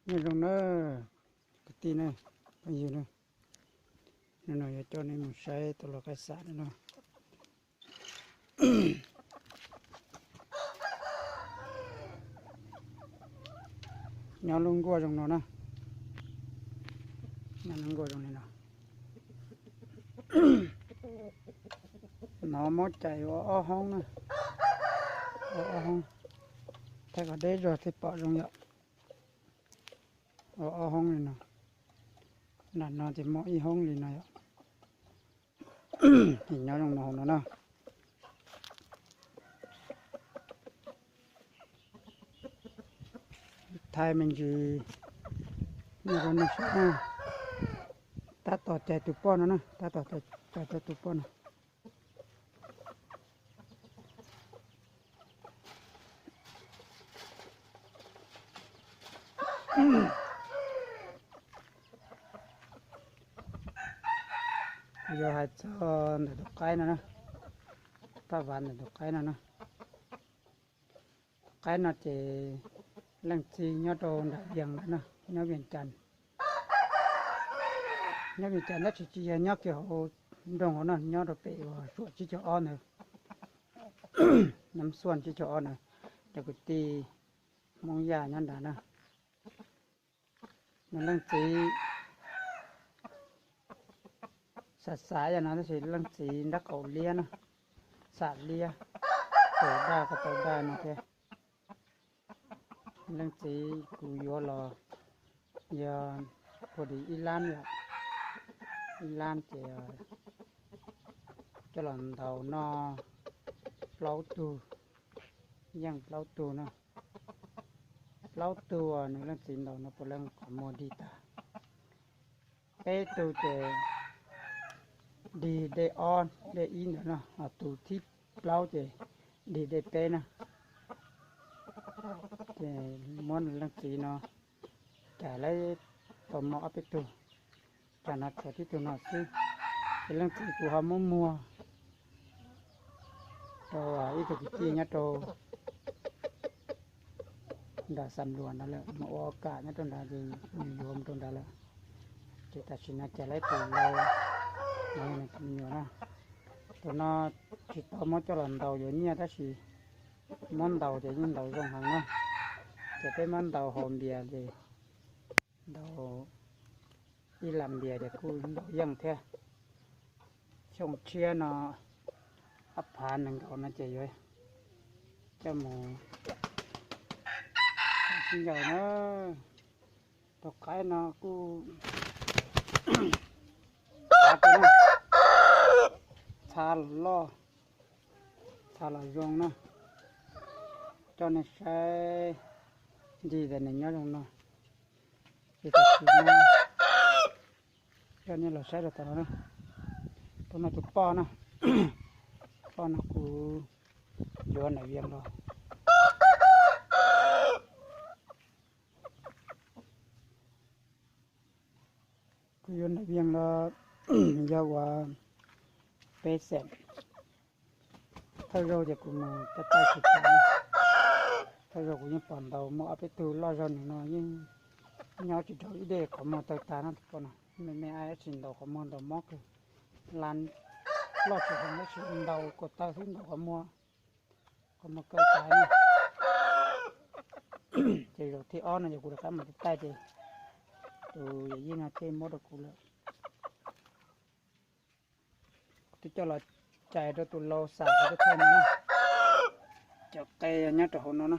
Nyob zoo na kwv tij na, phooj ywg na, hnub no yuav coj nej mus saib tau los qaib xam no. Nyob lub nkuaj zoo no na, nyob lub nkuaj zoo li no. No muab cais ua ob hoob na, ua ob hoob, thaij kom deb zog thiaj pom zoo yom. Ua ob hoob li no, nram no ces muaj ib hoob li no yom. Nyob zoo no hauv no na. Thaij me ntsis, nej saib, tab tom cais tus poj no na, tab tom cais tau tus poj no. Kuv yuav hais txog ntawm tus qaib no na, taj vas ntawm tus qaib no na. Tus qaib no ces leej txiv nyob rau nram Vias lawm na, nyob Vias Cas. Nyob Vias Cas tab sis tsis yog nyob kiag hauv nroog hauv no, nyob rau pem uas Suam tsib caug ob ntawd, Nam Xuan tsib caug ob ntawd, cov kwv tij Hmoob Yaj nyob nrad na. Nws leej txiv xav xav yam no tab sis leej txiv nrab qaum liab na, xam liab, tau daj ko tau daj no thiab. Leej txiv kuv yuav los yog puag di ib lab yom, ib lab ces coj los ntaus noj plaub tug, yeej plaub tug na. Plaub tug uas nws leej txiv ntaus no puav leej qhov muag dig tag. Peb tug ces dig dej ob dej ib ntawd no, ho tus thib plaub ces dig dej peb na. Ces muab nws leej txiv no cais lawm tau muaj ob peb tug, tsam no tshuav tib tug no xwb. Ces leej txiv kuv ho muab muag rau ib tug kwv tij nyob rau nram Xam Luas ntawd lawm, mus ua kam nyob rau nrad ces nws yuav mus rau nrad lawm. Ces tam sim no cais lawm tus laus, tus me nyuam na. Tus no tsis tau muab coj los ntaus yuav nyiaj tab sis muab ntaus ces yeej ntaus zoo heev na. Ces peb muab ntaus haus npias ces ntaus ib lam npias ces kuj ntaus yeej thiab. Xyoo tshiab no ob phav nees nkaum no ces yuav coj mus sib ncaws na. Tus qaib no kuj txha los loj, txha los zoo na. Coj nej saib ntsis tias nws nyob zoo no. Ces tam sim no coj nej los saib rau tom no na. Tus no tus poj na, poj no kuv yuav nram Vias los. Kuv yuav nram Vias los yog uas peb xeem. Thawj zaug ces kuv mus tab tais tsis tas, thawj zaug kuv yeej pom ntaus muaj ob peb tug loj zog nws no yeej nyob tsis dhau ib dej qhov muag tawg tag no. Tus poj no me me ab tsis ntaus qhov muag ntaus mob kawg, laj loj tsis heev tab sis ntaus kom tawg xwb ntaus qhov muag, qhov muag kawg tag na. Ces zaum thib ob no yog kuv rov qab mus tab tais ces tus yawm yij no thiaj muab rau kuv lawm. Kuv twb coj los cais rau tus laus xam kuv twb thaij no na. Cov qe nyob rau hauv no na,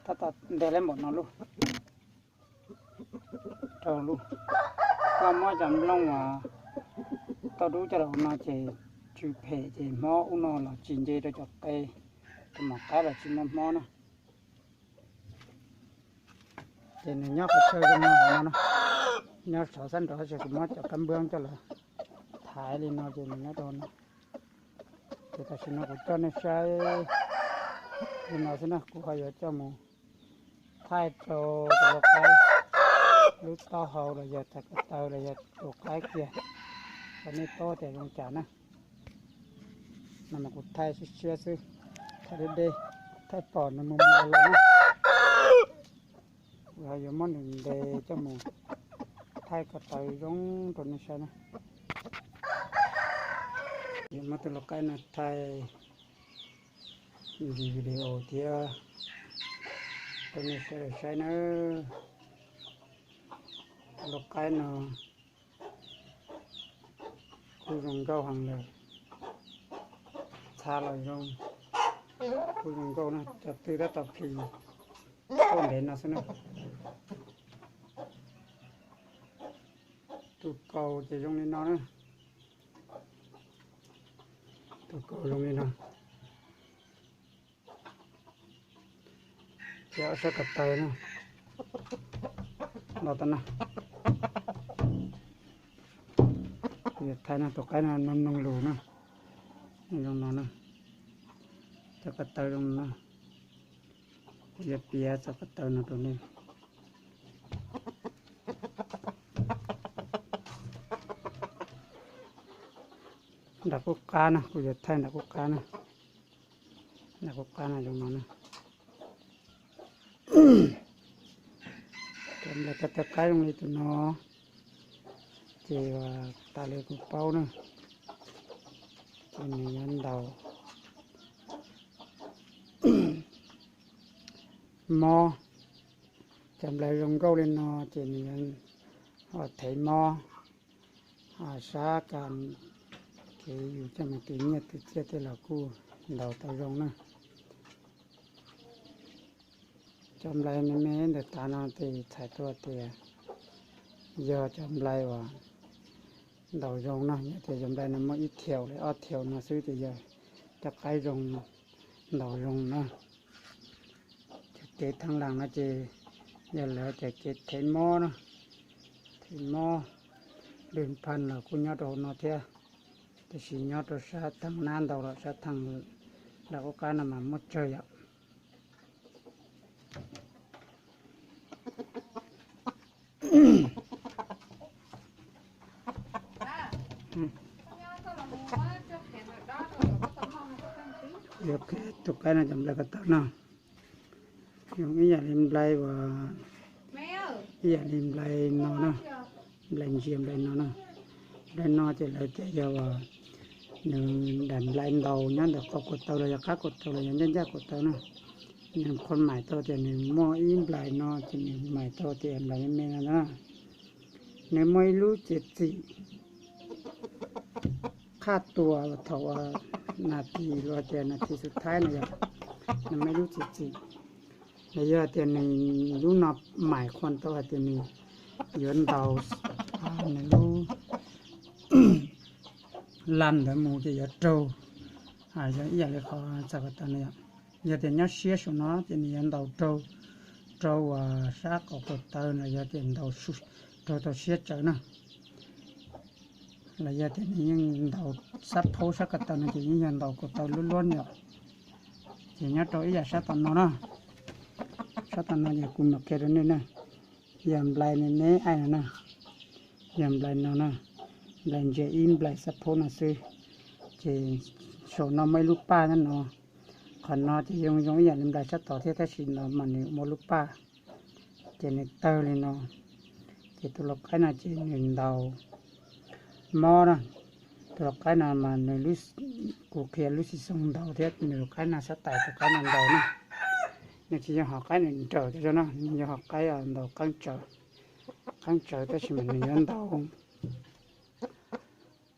tab tom ntes lawm npaum no lub, rau lub, koj muab cov nplooj uas tau dub coj los hauv no ces tsw phem ces hmob ub no los tsis nce rau cov qe, tus maum qaib los tsis muaj hmob na. Ces nws nyob qhov chaw zoo no hauv no na, nyob saum sab nraud ces kuv muab cov kab npwb coj los thaiv li no ces nws nyob rau no. Ces tam sim no kuv coj nej saib li no xwb na, kuv ho yuav coj mus thaij rau cov lau qaib lub taub hau los yog txhais ko taw los yog tus qaib kiag rau nej paub tias zoo cas na. No mas kuv thaij siab siab xwb, thaij deb deb, thaij pom nws mus mus los los na. Kuv ho yuav muab nws ntes coj mus thaij ko taw zoo rau nej saib na. Yuav muab tus lau qaib no thaij nqis video thiab rau nej sawv daws saib nawb. Tus lau qaib no kuj zoo nkauj heev lawm, txha los zoo, kuj zoo nkauj na, cov tw tab tom plhis tuaj ntev no xwb na. Tus kaus ces zoo li no na, tus kaus zoo li no. Ces ob sab ko taw na, los tau na. Kuv yuav thaij no tus qaib no mloog mloog lus na, zoo no na, cov ko taw zoo no na. Kuv yuav piav txoj ko taw no rau nej. Nram qub qab na, kuv yuav thaij nram qub qab na. Nram qub qab no zoo no na. Cov nplai ko taw qaib zoo li tus no, ces tas li kuv paub na, ces nws yuav ntaus mob. Cov nplai zoo nkauj li no ces nws yuav thev mob, sab kas, kev yus coj mus twv nyiaj twv txiaj tej los kuj ntaus tau zoo na. Cov nplai me me ntawm tav no ces txhais tau tias yog cov nplai uas ntaus zoo no, yog tias cov nplai no muaj ib thiaum li ob thiaum no xwb ces yog cov qaib zoo ntaus zoo na. Cov kev thev las no ces yog lawv tias kev thev mob na, thev mob, lwj phan los kuj nyob rau hauv no thiab, tiam sis nyob rau sab theej nab ntau los sab theej nram qub qab no mas muaj tsawg yom. Tus qaib no cov nplai ko taw no zoo ib yam li nplai uas, ib yam li nplai no na, nplai ntsia nplai no na. Nplai no ces lawv tias yog uas nws daim nplai ntaus nyob ntawm qau ko taw los yog qab ko taw los yog ncaj ncaj ko taw na. Nws qhuav maim tau tias nws muaj ib nplai no ces nws maim tau tias nplai me me no na. Nws muaj ib lub txiav txim qhaj tuas thaum nas this los tias nas this xub thaib no yog, nws muaj ib lub txiav txim. Los yog tias nws lub no maim qhuav tau hais tias nws yuav ntaus nws lub laj ntawd mus ces yuav raug, yog ib yam li qhov txhais ko taw no yom. Yog tias nyob siab saum no ces nws yuav ntaus raug, raug uas sab qaum ko taw no yog tias ntaus raug tau siab tsawv na. Los yog tias nws yeej ntaus sab phaub sab ko taw no ces yeej yog ntaus ko taw luab luab yom. Ces nyob rau ib yam sab tom no na, sab tom no ces kuv mam qhia rau nej na, yog nplai me me aim no na, yog nplai no na, nplai ntsia ib nplai sab phaub no xwb. Ces saum no muaj ib lub paj nyob no, qhov no ces zoo zoo ib yam li nplai sab tod thiab tab sis no mas nws muaj lub paj, ces nws tawg li no. Ces tus lau qaib no ces nws ntaus mob na. Tus lau qaib no mas nws, kuv qhia lub xis xoo ntaus thiab nws lau qaib no sab tais tus qaib no ntaus na. Nws tsis yog hom qaib nws nrawm tas zog no, nws yog hom qaib ntaus qeeb tsawv, qeeb tsawv tab sis mas nws yuav ntaus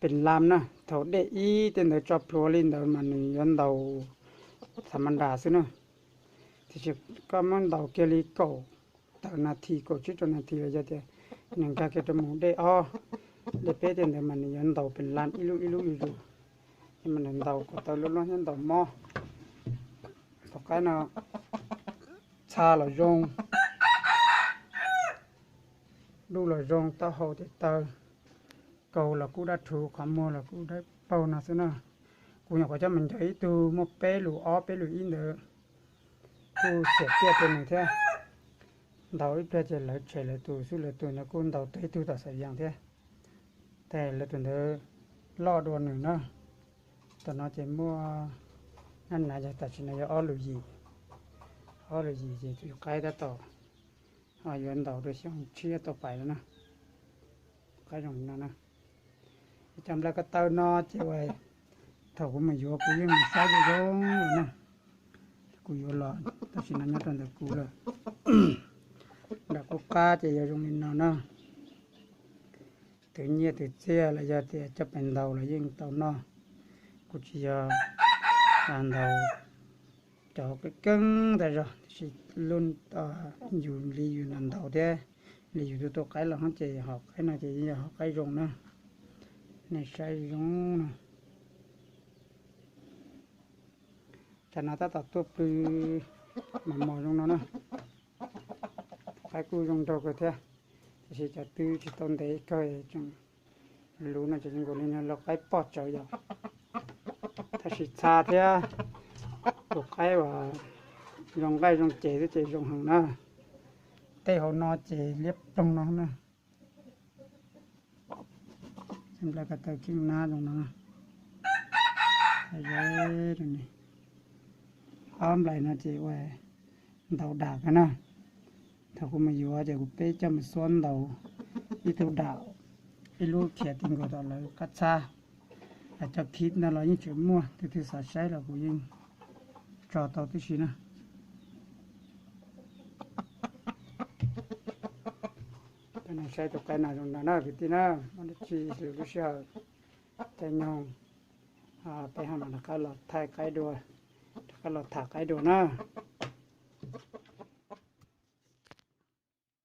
pes lam na. Thaum dej ib tej ntawd tso plhuav li ntawd mas nws yuav ntaus thav ma nras xwb na. Tiam sis koj muab ntaus kiag li kaum tawm nas this, kaum tsib rau nas this los yog tias nws nkag kiag rau mus dej ob, dej peb tej ntawd mas nws yuav ntaus pes lam ib lub ib lub zuj zus. Mas nws ntaus ko taw luab luab thiab ntaus mob. Tus qaib no txha los zoo, duj los zoo, taub hau tes taw, kaus los kuj dab rhuv, qhov muag los kuj dawb paug no xwb na. Kuv nyuam qhuav coj mus ncaws ib tug muaj peb lus ob peb lus ib ntawd, kuj xiam tiaj rau nws thiab. Ntaus ib pliag ces lawv tshem lawv tus xwb, lawv tus ntawd kuj ntaus tau ib tug tom Xav Yees thiab. Ces lawv tus ntawd loj dua nws na. Tam no ces muaj, nab nav yog tam sim no yog ob lus yim, ob lus yim ces tus qaib tab tom Ho yuav ntaus rau xyoo tshiab tau pais no na. Qaib zoo li no na. Cov nplai ko taw no ces uas thaum kuv mus yuav kuv yeej mus saib zoo zoo lawm na. Kuv yuav los tam sim no nyob rau ntawm kuv lawm. Nram qub qab ces yog zoo li no na. Twv nyiaj twv txiaj los yog tias coj pais ntaus los yeej tau noj. Kuv tsis yog ntaus cov keeb keeb tas zog, tiam sis lub yus li yus ntaus ntaus thiab li yus tus tus qaib los hov ces hom qaib no ces yeej yog hom qaib zoo na. Nej saib zoo no. Cov no tab tom tuaj pw mos mos zoo no na. Qaib kuj zoo nraug kawg thiab, tiam sis cov twb tsis tau ntev kawg tseem luv no ces zoo nkaus li lau qaib poj tsawv yom. Tab sis txha thiab tus qaib uas zoo nqaij zoo ces xwb ces zoo heev na. Tej hauv no ces liab ploog no na. Nplai ko taw keej nab zoo no. Ob nplai no ces ua ntaus dam kawg na. Thaum kuv mus yuav ces kuv peb coj mus xuab ntaus ib tug dam, ib lub khiav ti nkaus tom lawv qab txhab. Cov kit no los yeej tseem muaj, tus twg xav saib los kuv yeej tso tau tib si na. Saib tus qaib no zoo no na kwv tij na, muaj dab tsi lwm lub sij hawm caij nyoog peb ho mam rov qab los thaij qaib dua, rov qab los tham qaib dua na.